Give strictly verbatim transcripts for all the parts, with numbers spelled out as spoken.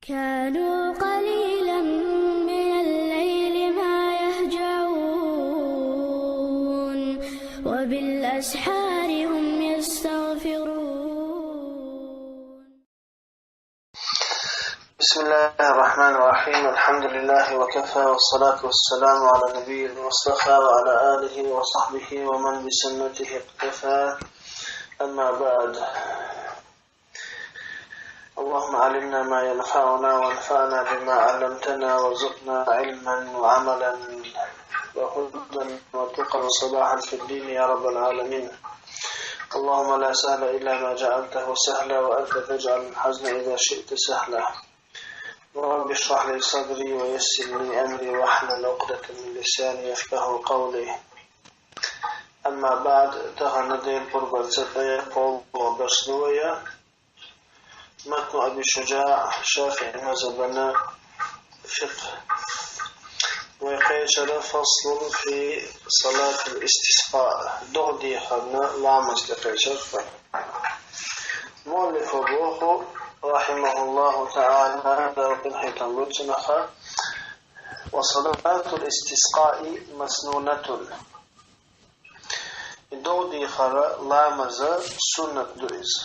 كانوا قليلا من الليل ما يهجعون، وبالأسحار هم يستغفرون. بسم الله الرحمن الرحيم. الحمد لله وكفى، والصلاة والسلام على النبي المصطفى وعلى آله وصحبه ومن بسنته اقتفى. أما بعد. اللهم علمنا ما ينفعنا وانفعنا بما علمتنا وارزقنا علما وعملا وهدى وتقى وصلاحا في الدين يا رب العالمين. اللهم لا سهل إلا ما جعلته سهلا وأنت تجعل الحزن إذا شئت سهلا. رب اشرح لي صدري ويسر لي أمري واحلل عقدة من لساني يفقه قولي. أما بعد، тахана ден пурбанца тӀе кхоалгӀа дарс ду вай. متن أبي شجاع، شافعي مذهبنا، فقه. Вай кхечар فصل في صلاة الاستسقاء. ДогӀа дехарна ламаз тӀа кхечар вай. Муаллифа боху, رحمه الله تعالى, Дала къинхетам луцунах: وصلاة الاستسقاء مسنونة. И догӀа дехара ламаз суннат ду иза.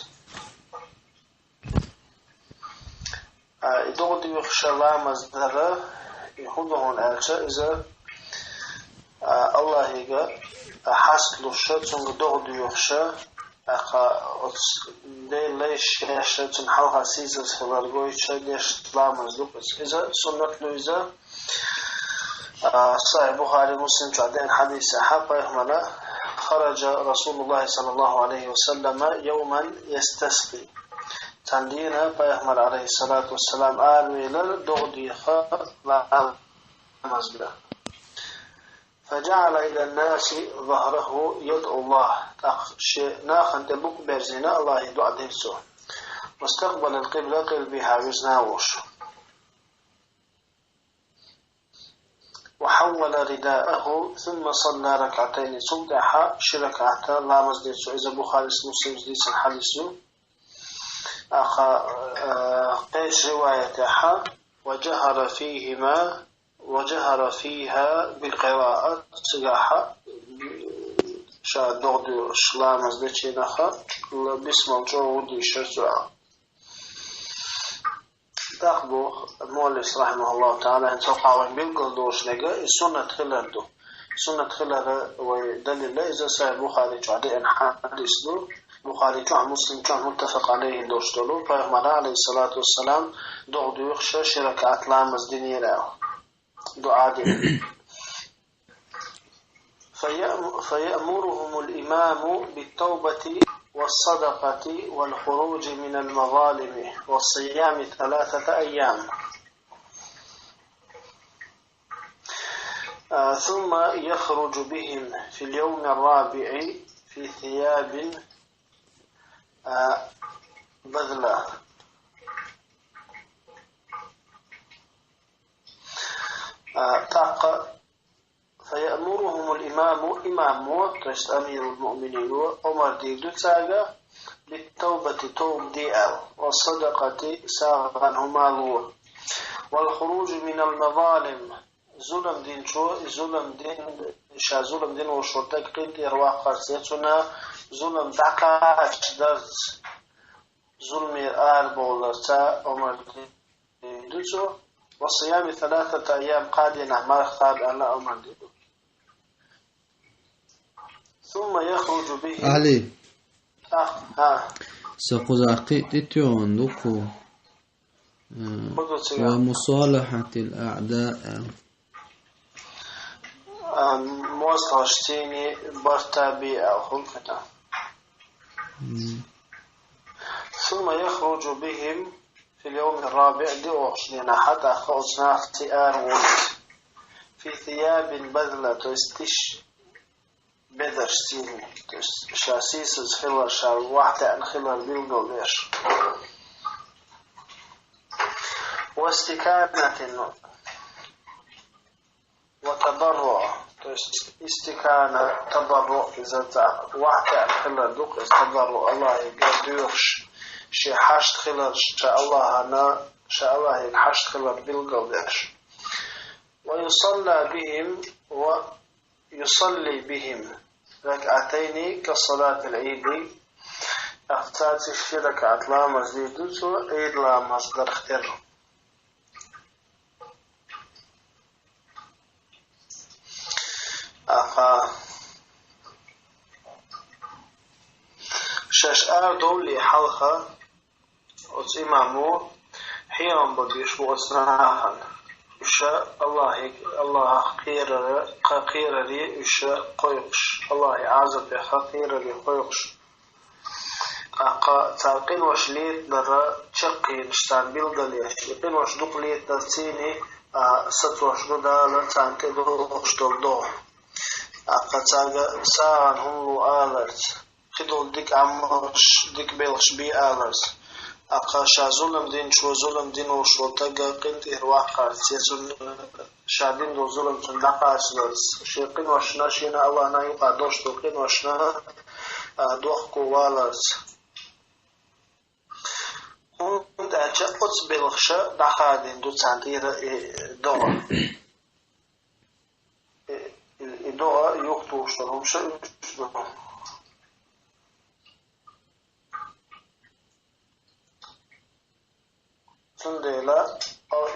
А, и догӀа доьхуш ламаз дар, и хӀун ду хьуна аьлча, иза, а, Аллахьига, а, хьаст луш, цунга догӀа доьхуш, тӀаккха оцу Делан лайш еш, цунна хьалха сийсаз хилар гойтуш деш ламаз ду иза. Иза суннат ду иза. А, Сахьихь Бухари, Муслим чохь деана хьадисехь пайхамара: خرج رسول الله صلى الله عليه وسلم يوما يستسقي. Цхьана дийнахь пайхамар, عليه الصلاة والسلام, аравелира догӀа деха ламаз дан. فجعل إلى الناس ظهره يدعو الله. ТӀаккха шен нахана тӀе букъ берзийна Аллахье дуӀа дира цо. واستقبل القبلة, къилбехьа вирзина волуш. وحول رداءه ثم صلى ركعتين. Цул тӀаьхьа ши ракаӀат ламаз дира цо. Иза Бухарис, Муслимс дийцина хьадис ю. ТӀаккха, э, кхечу риваятехь: وجهر فيهما، وجهر فيها بالقراءة. Цигахь ша догӀа доьхуш ламаз дечийнах бисмал чӀогӀа дийшира цо. ТӀаккха боху муаллифа, رحمه الله تعالى, хӀинца хьалха вайн билггал долуш дерг, и суннат хилар ду. Суннат хилар вай далил, иза Сахьихь Бухари чохь деана хьадис ду. Бухари чохь, Муслим чохь متفق عليه долуш долу, пайхамара, عليه الصلاة والسلام, догӀа доьхуш ши ракаӀат ламаз динера аьлла. ДуӀа дина. فيأم-، فيأمرهم الإمام بالتوبة والصدقة والخروج من المظالم وصيام ثلاثة أيام. آه، ثم يخرج بهم في اليوم الرابع في ثياب، آه، بذلة. А, тӀаккха فيأمرهم الإمام, имамо, то есть амирул муъминин ву, омар дийр ду цаьрга, بالتوبة, тоба де аьлла, والصدقة, сагӀа, хӀума ло, والخروج من المظالم, зулам динчо, и зулам дин, ша зулам дина волуш волу стаг къинтӀера ваккхарца, цунна зулам дӀакхачадарца, зуламера арабовларца омар дийр ду цо. وصيام ثلاثة أيام, кхаа дийнахь марха кхаба аьлла омар дийр ду. ثم يخرج بهم. Али. А, а. Со кхузахь кхин а тӀетоьхна ду кху. М, хӀун ду цигахь? ومصالحة الأعداء. А, мостагӀашций барт бе аьлла хӀума хета. М. ثم يخرج بهم في اليوم الرابع, диъ вахчу дийнахь тӀаккха оцу нахаца араволуш. في ثياب بذلة, то есть тиша бедарш цийна, то есть ша сийсаз хилар, ша вахтаьӀна хилар билгалдеш. واستكانة وتضرع, то есть истикана, табарруъ, иза цхьа вахтаьӀна хилар ду-кх иза, табарруъ, Аллахьига доьхуш, шен хьашт хилар, ша Аллахьана, ша Аллахьига хьашт хилар билгалдеш. ويصلى بهم ويصلي بهم ركعتين كصلاة العيد. Ахцаци ши ракаӀат ламаз дийр ду цо, Ӏийд ламаз дарх тера. Аха. Шаьш арадовлале хьалха, оцу имамо хьехам бан безаш бу оцу нахана. Уьш Аллахье, Аллахьах кхерара, кхераре уьш кхойкхуш, Аллахье Ӏазап баха кхераре кхойкхуш. ТӀаккха цара къинош летанара чаккхенаш царна билгалъеш, и къинош дукха летанарций а сацош ду Дала царна тӀедогӀуш долу догӀа. ТӀаккха цаьрга сагӀина хӀума ло аларца, кхидолу дика Ӏамалш, дика белхаш бе аларца. ТӀаккха ша зулам динчо, зулам дина волуш волу стаг къинтӀера ваккхарца, я цунна ша дина долу зулам цунна дӀакхачаларца, шен къиношна, шена Аллахьна юкъахь долуш долу къиношна, а, дохко валарца. ХӀунда аьлча оцу белхаша дӀахадийна ду царна тӀера и догӀа. И, и, и догӀа юхатухуш долу хӀума ша уьш ду. Цундела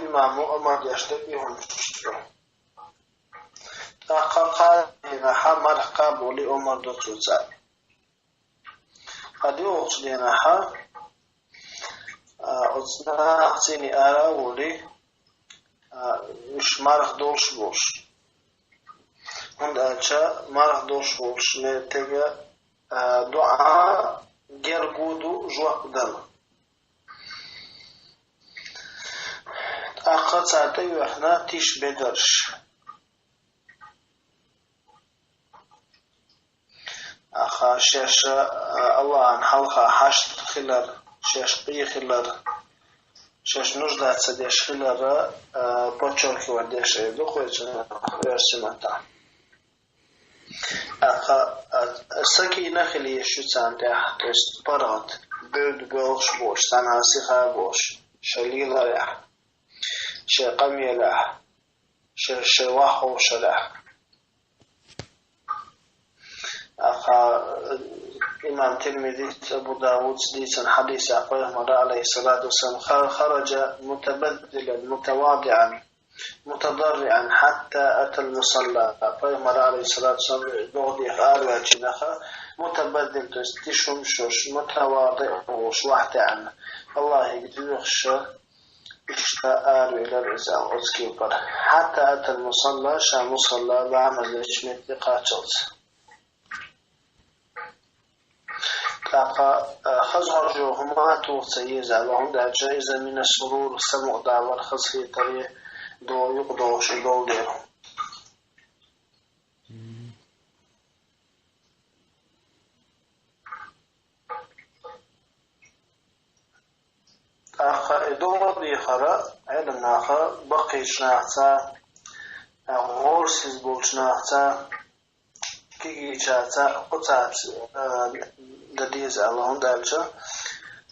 имамо амар деш дерг и хӀуманаш ду. ТӀаккха кхаа дийнахьа марха кхаба олий амар до цо цаьрга. Кхидолчу дийнахьа, а, оцу нахаца цӀийне ара а волий, а, уьш марха долуш болуш. ХӀунда аьлча марха долуш волчу меттиге, а, доӀа герга ду жоп дала. ТӀаккха цара тӀеоьхна тиша бедарш. Аха, шаьш, а, Аллахьан хьалха хьашт хилар, шаьш къе хилар, шаьш нуждаться деш хилар, а, подчеркивать деш эр ду кхечу оьрсийн маттахь. Аха, а, сакина хила езаш ю царна тӀехь, то есть паргӀат, бевдда боьлхуш болуш, цхьана сиха болуш, шайн леларехь, шайн къамелехь, шайн, шайн вахховшарехь. Аха, имам Тирмизис, Абу Давудс дийцина хьадисехь пайхамара, алейхиссалату вассалам, ха-, хараджа мутабаззилан, мутавадиан, мутадарриан, хьатта атал мусалла. Пайхамара, алейхиссалату вассалам, догӀа деха араваьллачу наха мутабаззил, то есть тиша хӀума шуш, мутавади волуш, вахьтаьӀна, Аллахьига доьхуш, иштта аравелира иза оцу кепара. Хьатта атал мусалла, ша мусалла ламаз лечу метте кхаччалц. ТӀаккха, а, хаза хьожа хӀума тоха ца еза, хӀунда аьлча иза мина сурур, самукъадалар, хазахетаре до-, юкъадогӀуш и долу дела. ТӀаккха и догӀа дехара Ӏеламнаха баккхийчу нахаца, гӀорасиз болчу нахаца, кегийчаьрца, оцаьрца, а, дан деза аьлла, хӀунда аьлча,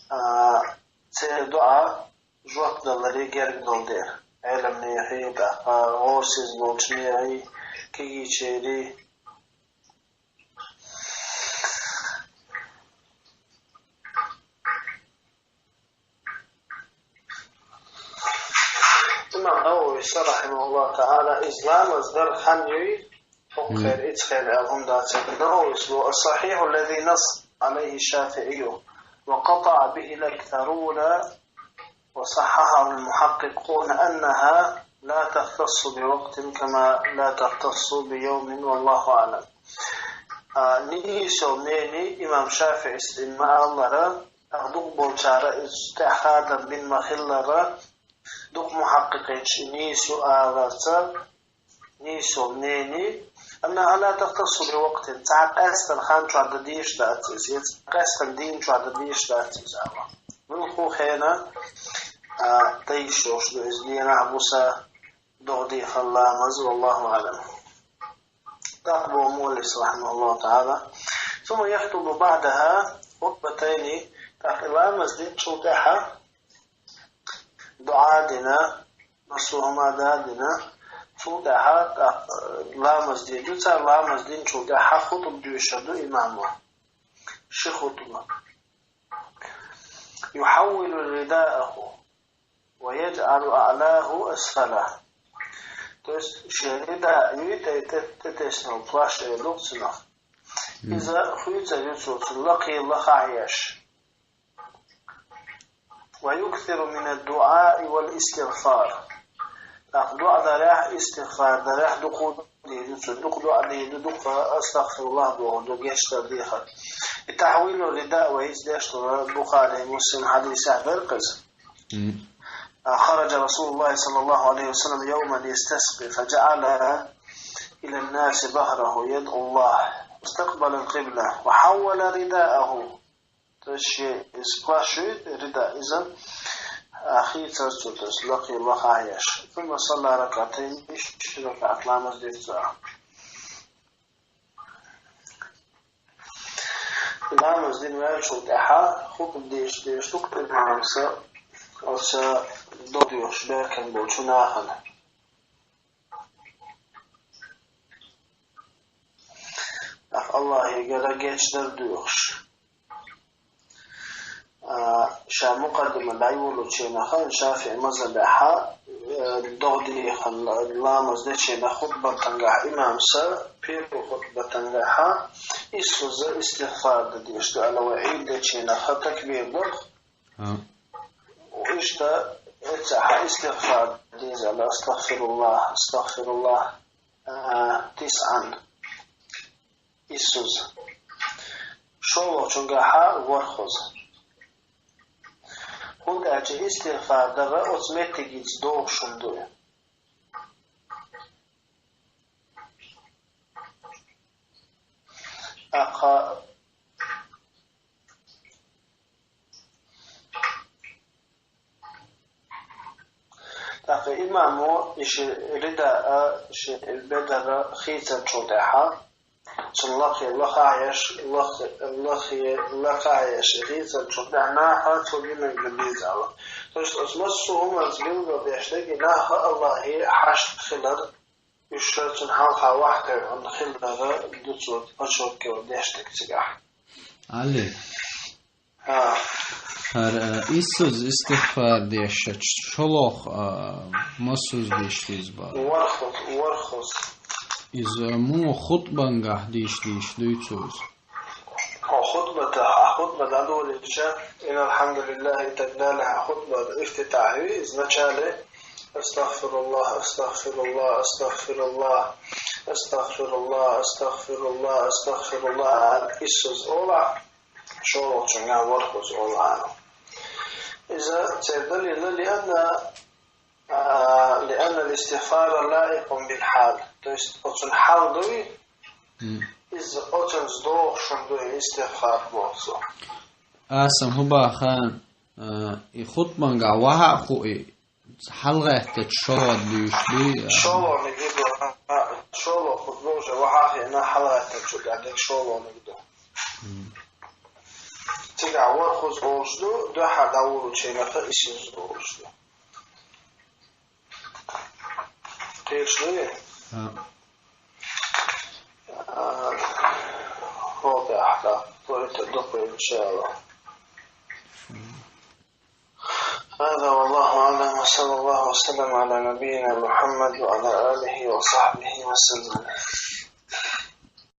а, церан доӀа жоп даларе герга долу дела. Ӏеламнехий, тӀаккха гӀорасиз болчу нехий, кегийчерий. Имам Нававис, рахьимахуллаху таӀала, иза ламаз дар хан юй, хӀокху хенахь, ица хенахь аьлла хӀума дац. Нававис боху: الصحيح الذي نص عليه الشافعي وقطع به الأكثرون وصححه المحققون أنها لا تختص بوقت كما لا تختص بيوم، والله أعلم. А, нийсо мнение имам ШафиӀис дина ма-аллара, а, дукхахболчара иза тӀехь хадам бина ма-хиллара, дукха мухьаккъикъинчу нийсо аларца, нийсо мнение, أنها لا تختص بوقت, цхьа къаьстина хан чохь дан дезаш дац иза, я цхьа къаьстина дийна чохь дан дезаш дац иза, аьлла. Муьлхха хенахь, а, дан йиш йолуш ду иза, дийнахь, буса, догӀа дехар, ламаз, والله أعلم. ТӀаккха боху муаллифа, рахьимахуллаху таӀала: ثم يخطب بعدها خطبتين ТӀаккха ламаз динчул тӀехьа дуӀа дина, массо а хӀума дадина, цул тӀехьа тӀаккха ламаз дийду цар, ламаз динчул тӀехьа хутӀба доьшур ду имамо. Ши хутӀба. يحول رداءه ويجعل أعلاه أسفله. То есть, шен рида юй, тӀе-, тӀе-, тӀетесна плащ эр ду-кх цунах. Иза хуьйцур ю цо, цун лакхе лахахь еш. ويكثر من الدعاء والاستغفار. ТӀаккха дуӀа дарехь, истигъфар дарехь дукха дийр ду цо, дукха дуӀа дийр ду, дукха астагъфируллахӀ бохур ду, гечдар дехар. И тахьвилу рида вай иза деш ду, Бухари, Муслим хьадисехь бер-кх иза. خرج رسول الله صلى الله عليه وسلم يوما يستسقي فجعل إلى الناس ظهره يدعو الله مستقبل القبلة وحول رداءه. То есть шен иза плащ юй, рида, иза хийцар цо, то есть лакхе лахахь еш. ثم صلى ركعتين, ши ракаӀат ламаз дир цо. Ламаз дина ваьллачул тӀехьа хутӀба деш, деш ду-кх имамас оцу догӀа доьхуш баьхкина болчу нахана. ТӀаккха АллахӀегара гечдар доьхуш. А, ша мукъаддима дӀайолучу хенахь, ШафиӀи мазхӀабехь, э, догӀа дехна ламаз дечу хенахь хутбатангахь имамас, первый хутбатангахь, иссуза истигъфар дан дезаш ду аьлла, вай Ӏийд дечу хенахь такбир доккху. Иштта, эццахь истигъфар деза аьлла, астагъфируллахӀ, астагъфируллахӀ, а, тисъан. Иссуза. ШолгӀачунгахьа ворхӀазза. ХӀунда аьлча истигъфар дар оцу меттигца догӀуш хӀума ду. ТӀаккха ТӀаккха имамо и ши рида а, ши бедар а хийцарчул тӀаьхьа, цунна лакхе лахахь еш, лакхе, лакхе лахахь еш хийцарчул тӀаьхьа наха цо динарг дан деза аьлла. То есть оцу массо а хӀуманца билгалдеш дерг и наха АллахӀе хьашт хилар, уьш цунна хьалха вахьтехь хилар ду цо подчёркивать деш дерг цигахь. Али. ХӀара, э, иссуза истигъфар дешачу шолгӀа, э, массуза деш деза бара? ВорхӀазза, ворхӀазза. Иза муха хутбангахь деш дезаш дуй цо иза? Хьо хутбатахь, хьан хутба дӀадолийча, إن الحمد لله и так далее, хьан хутба ифтитахь ю, иза начале, أستغفر الله، أستغفر الله، أستغفر الله، أستغفر الله، أستغفر الله، أستغفر الله, иссуза олахь. ШолгӀачуьнгахь ворхӀазза олу хьуна. Иза церан далил, لأن، а, لأن الاستغفار لائق بالحال. То есть оцун хьал дуй, иза оцунца догӀуш хӀума дуй, истигъфар боху цо. Аса хӀун баха, а, и хутбангахь вахьа а хууш, хьалагӀаьттачу шолгӀа дуьйш дуй, а? ШолгӀаниг ду, а, шолгӀа хутба уже вахьа а хиъна, хьалагӀаьттачу тӀаьхьа дерг шолгӀаниг ду. Цигахь ворхӀазза олуш ду, дуьххьара дӀаволучу хенахь иссуза олуш ду. Кхеташ дуй? А. А, хӀокху тӀехь, тӀаккха, то это дукха, иншаАллахӀ. هذا والله أعلم، وصلى الله وسلم على نبينا محمد وعلى آله وصحبه وسلم.